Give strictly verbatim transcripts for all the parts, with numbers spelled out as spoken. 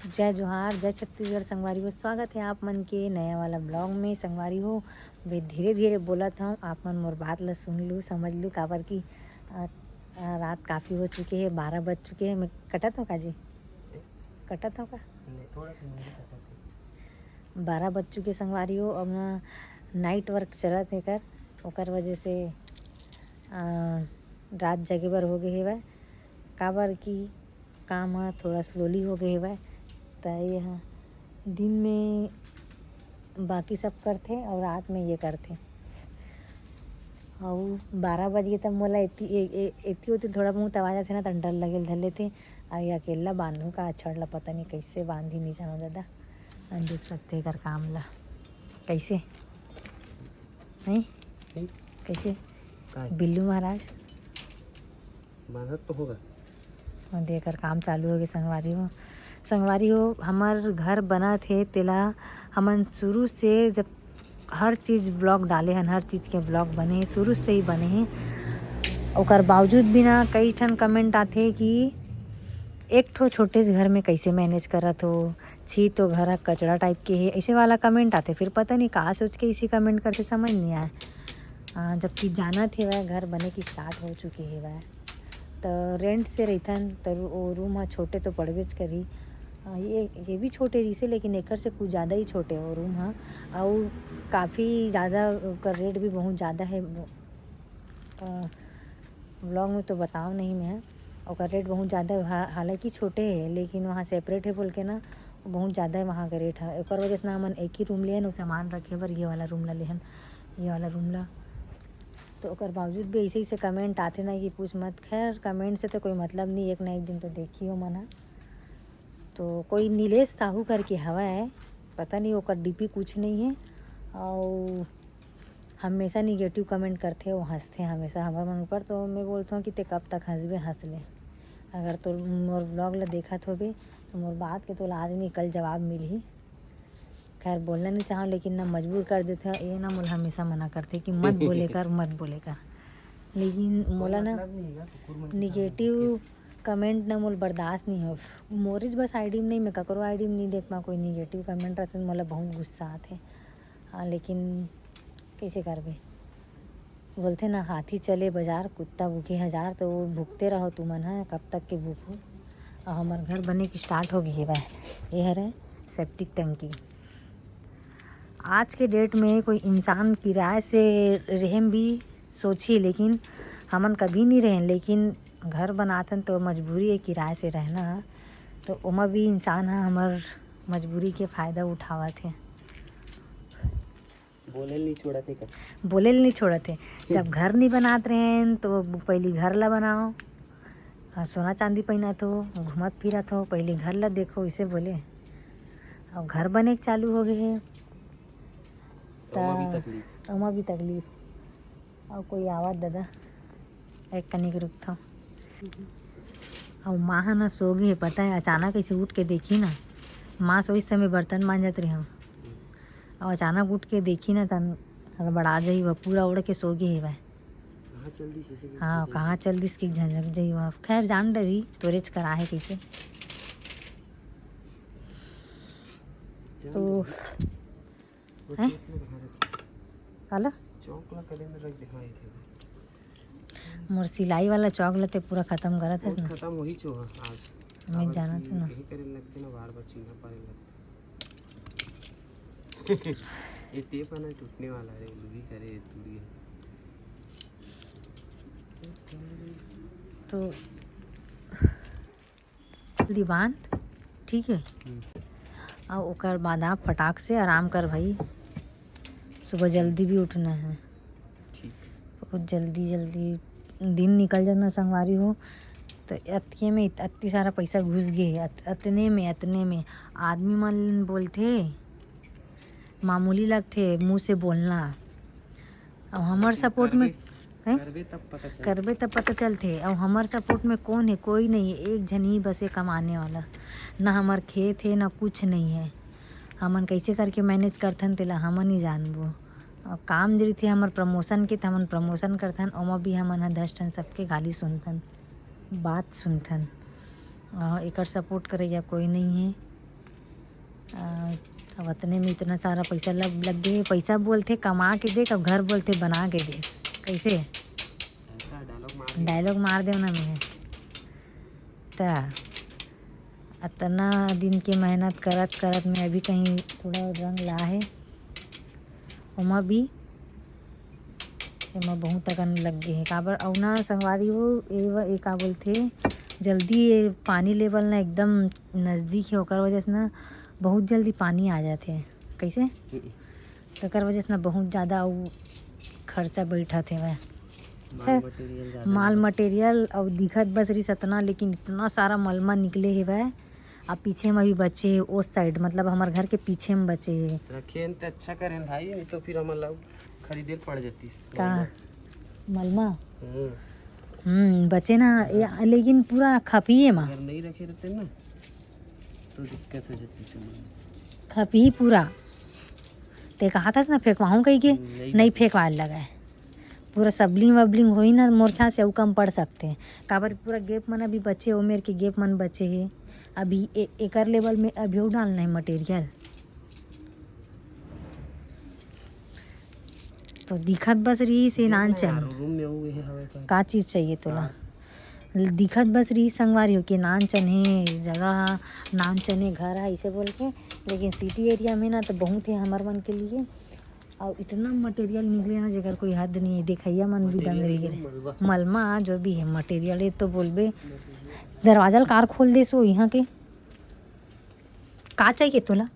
जय जोहार, जय छत्तीसगढ़ संगवारी हो। स्वागत है आप मन के नया वाला ब्लॉग में। संगवारी हो, मैं धीरे धीरे बोलत हूँ, आप मन मोर बात ला सुन लू, समझ लू, काबर कि अ, अ, रात काफ़ी हो चुके है, बारह बज चुके हैं। मैं कटत हूँ का जी? कटत हूँ का? नहीं, थोड़ा सा मुंडी कटत है। बारह बज चुके संगवारी हो। अब ना नाइट वर्क चलत है कर, ओकर वजह से अ, रात जगे बर हो गए हेवय, काबर कि काम ह थोड़ा स्लोली हो गए हेवय। त ये ह दिन में बाकी सब करथे और रात में ये करथे। अउ बारह बज गे तब मोला एती, ए, ए, एती ओती थोड़ा बहुत आवाज आथे ना, त डर लगे ल धर लेथे। अउ ये अकेला बांधू का छड़ ला, पता नहीं कैसे बांधी, नहीं जानो दादा। अउ देख सकते एकर काम ला, कैसे, नहीं? ठीक। कैसे? काय? बिल्लू महाराज। बांधत तो होगा। अउ देख, एकर काम चालू हो गए संगवारी हो। संगवारी हो, हमर घर बनत हे, तेला हमन शुरू से, जब हर चीज ब्लॉग डाले हन, हर चीज के ब्लॉग बने हे, शुरू से ही बने हे। ओकर बावजूद भी ना कई ठन कमेंट आथे कि एक ठो छोटे से घर में कैसे मैनेज करत हो, छी तो घर ह कचरा टाइप के हे, ऐसे वाला कमेंट आथे। फिर पता नहीं का सोच के इसी कमेंट करथे, समझ नहीं आए। आ, जबकि जानत हेवय घर बने की स्टार्ट हो चुके हेवय, त रेंट से रहिथन, त रू-, ओ रूम ह छोटे तो पड़बेच करही। आ, ये, ये भी छोटे रहिसे, लेकिन एकर से कुछ ज़्यादा ही छोटे हो रूम ह, अउ काफ़ी ज़्यादा ओकर रेट भी बहुत ज़्यादा है। अ, ब्लॉग में तो बताओ नहीं मैं, ओकर रेट बहुत ज़्यादा है। हा-, हालांकि छोटे है, लेकिन वहाँ सेपरेट है बोल के ना, बहुत ज़्यादा है वहाँ का रेट है। ओकर वजह से ना हमन एक ही रूम लेहन, अउ सामान रखे बर ये वाला रूम ला लेहन, ये वाला रूम ला। तो ओकर बावजूद भी ऐसे, ऐसे कमेंट आथे ना कि पूछ मत। खैर, कमेंट से तो कोई मतलब नहीं, एक ना एक दिन तो देखी हो मन ह। तो कोई नीलेश साहू करके हवय, पता नहीं ओकर डीपी कुछ नहीं है, अउ हमेशा निगेटिव कमेंट करथे, वो हंसथे हमेशा हमर मन ऊपर। तो मैं बोलथों कि ते कब तक हंसबे, हंस ले। अगर तो मोर ब्लॉग ला देखत होबे, तो मोर बात के तो आज नहीं कल जवाब मिलही। खैर, बोलना नहीं चाहूँ, लेकिन ना मजबूर कर देथे। ये ना मोला हमेशा मना करथे कि मत बोले कर, मत बोले कर। लेकिन मोला ना मतलब नहीं है, कुकुर मन के सामने निगेटिव कमेंट ना मोला बर्दाश्त नहीं हो। मोरिज बस आईडी में नहीं, मैं ककरो आईडी में नहीं देख पाऊँ, कोई निगेटिव कमेंट रहते तो मोला बहुत गुस्सा आथे। हाँ, लेकिन कैसे करबे? बोलथे ना, हाथी चले बाजार, कुत्ता भूखे हजार, तो वो भूखते रहो तुमन ह, कब तक के भूखो? और हमर घर बने की स्टार्ट हो गई है भाई। ये हरे सेप्टिक टंकी। आज के डेट में कोई इंसान किराए से रहें भी सोची, लेकिन हमन कभी नहीं रहें, लेकिन घर बनाथन तो मजबूरी है किराए से रहना, तो ओमा भी इंसान ह हमर मजबूरी के फ़ायदा उठावत है। बोले ल नहीं छोड़त है कर। बोले ल नहीं छोड़त है। जब घर नहीं बनात रहें तो पहली घर ला बनाओ, और सोना चांदी पहनत हो, घूमत फिरत हो, पहली घर ला देखो, इसे बोले। अब घर बने के चालू हो गए है, ओमा भी त तकलीफ। ओमा भी तकलीफ। और कोई आवत दादा, एक कनिक रुकथव। अउ माँ ह ना सो गे हे, पता है, अचानक ऐसे उठ के देखी ना, माँ सोइस त मैं बर्तन मांजत रही हूँ, अउ अचानक उठ के देखी ना, तन हड़बड़ा जाई, वह पूरा ओढ़ के सो गे हे भाई। कहाँ चल दिस ऐसे कि हाँ, झंझट कहाँ झंझट। चल दिस कि झंझट जाई वहाँ। खैर, जान डरी, तोरेच करा है कहिके। जान तो डरी। वो हैं? खेत में कहाँ रखे? काला? चौक ला कदे में रख दे, हाँ, ये थे। मोर सिलाई वाला चौक ला ते पूरा खत्म करत हस वो ना। खत्म वही चो है आज। मैं काबर जानत कि हूँ ना। यही करे लगते ना, बार बार चीना पड़े लगते। ये टेप है ना, टूटने वाला है, लुरी करे, टूट गया। तो जल्दी बांध, ठीक है? हम्म। और ओकर बाद आप फटाक से आराम कर भाई, सुबह जल्दी भी उठना है। ठीक। बहुत जल्दी जल्दी दिन निकल जाना संगवारी हो। तो अतके में इत-, अतनी सारा पैसा घुस गए है, अत-, अतने में, अतने में आदमी मन बोलथे, मामूली लगथे मुंह से बोलना। अब हमर लेकिन सपोर्ट में, करबे, हैं? करबे तब पता चलथे। करबे तब पता चलथे। अब हमर सपोर्ट में कौन है? कोई नहीं है, एक झन ही बस है कमाने वाला। ना हमर खेत है, ना कुछ नहीं है। हमन कैसे करके मैनेज करथन, तेला हमन ही जानबो। अब काम जे रहिथे हमर प्रमोशन के, त हमन प्रमोशन करथन, ओमा भी हमन ह दस ठन सबके गाली सुनथन, बात सुनथन। अ, एकर सपोर्ट करइया कोई नहीं है। आ, अब अतने में इतना सारा पैसा लग लग गे। पैसा बोलथे कमा के दे, अब घर बोलथे बना के दे। कैसे? ऐसा डायलॉग मार दिया। डायलॉग मार देव ना मैं। त अतना दिन के मेहनत करत करत में अभी कहीं थोड़ा रंग ला हे, ओमा भी एमा बहुत अकन लग गे हे। काबर अउ ना संगवारी हो, ए व-, ए का बोलथे, जल्दी ये पानी लेवल ना एकदम नजदीक हे, ओकर वजह से ना बहुत जल्दी पानी आ जाथे। कैसे? तेकर वजह से ना बहुत ज़्यादा अउ खर्चा बैठत हेवय। माल मटेरियल ज्यादा माल लगा। मटेरियल अउ दिखत बस रहिस अतना, लेकिन इतना सारा मलमा निकले हेवय। आ पीछे में भी बचे हे, ओ साइड, मतलब हमर घर के पीछे में बचे हे। रखे हन त अच्छा करेन भाई, नहीं तो फिर हमन ला खरीदे ल पड़ जतिस। का? मलमा। हम्म। हम्म, बचे ना, ए, लेकिन पूरा खपिए मा। अगर नहीं रखे रहते ना तो दिक्कत हो जाती सामान। खपही पूरा। ते कहा था ना फेंकवाहूँ कही के, हम्म, नहीं नहीं फेंकवा लगा है। पूरा सबलिंग वबलिंग होई ना, मोर ख्याल से अउ कम पड़ सकते। काबर पूरा गेप मन अभी बचे, ओ मेर के गेप मन बचे हे। अभी ए-, एकर लेवल में अभी अउ डालना है मटेरियल। तो दिखत बस रही से नान चन। रूम में वो ये हवे का? का चीज़ चाहिए तोला? दिखत बस रही संगवारी हो के नान चन हे जगह हा, नान चन हे घर हा, इसे बोल के। लेकिन सिटी एरिया में ना तो बहुत है हमर मन के लिए। और इतना मटेरियल निकले ना जेकर कोई हद नहीं है। देखैया मन भी दंग रही गे। मलमा जो भी है मटेरियल, ये तो बोलबे। दरवाजा ल कार खोल दे सो यहाँ के। का चाहिए तोला?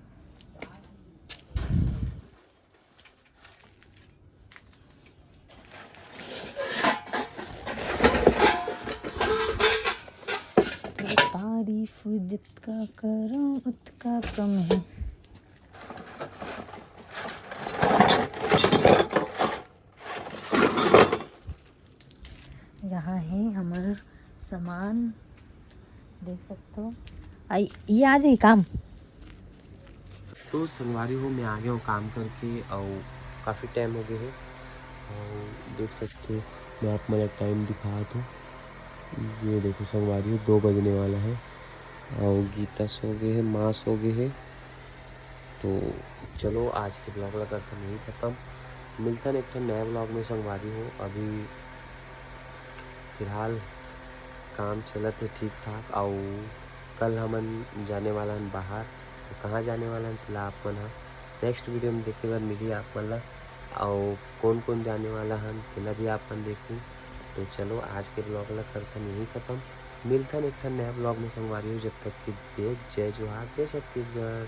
तारीफ जितका करो उतका कम है। यहाँ है हमर सामान, देख सकते हो। आई, ये आ जाए काम। तो संगवारी हो, मैं आ गया हूँ काम करके और काफ़ी टाइम हो गया है। और देख सकते हो, मैं आप मतलब टाइम दिखा दूँ। ये देखो संगवारी हो, दो बजने वाला है और गीता सो गए है, माँ सो गए है। तो चलो, आज के ब्लॉग ला करथन यही ख़त्म। मिलथन एक ठन नया ब्लॉग में संगवारी हो। अभी फिलहाल काम चलत है ठीक ठाक, अउ कल हमन जाने वाला हन बाहर। तो कहाँ जाने वाला हन, तेला आप मन ह नेक्स्ट वीडियो में देखे बर मिली आप मन ला। अउ कौन कौन जाने वाला हन, तेला भी आप मन देखू। तो चलो, आज के ब्लॉग ला करथन यही ख़त्म। मिलथन एक ठन नया ब्लॉग में संगवारी हो। जब तक के लिए जय जोहार, जय छत्तीसगढ़।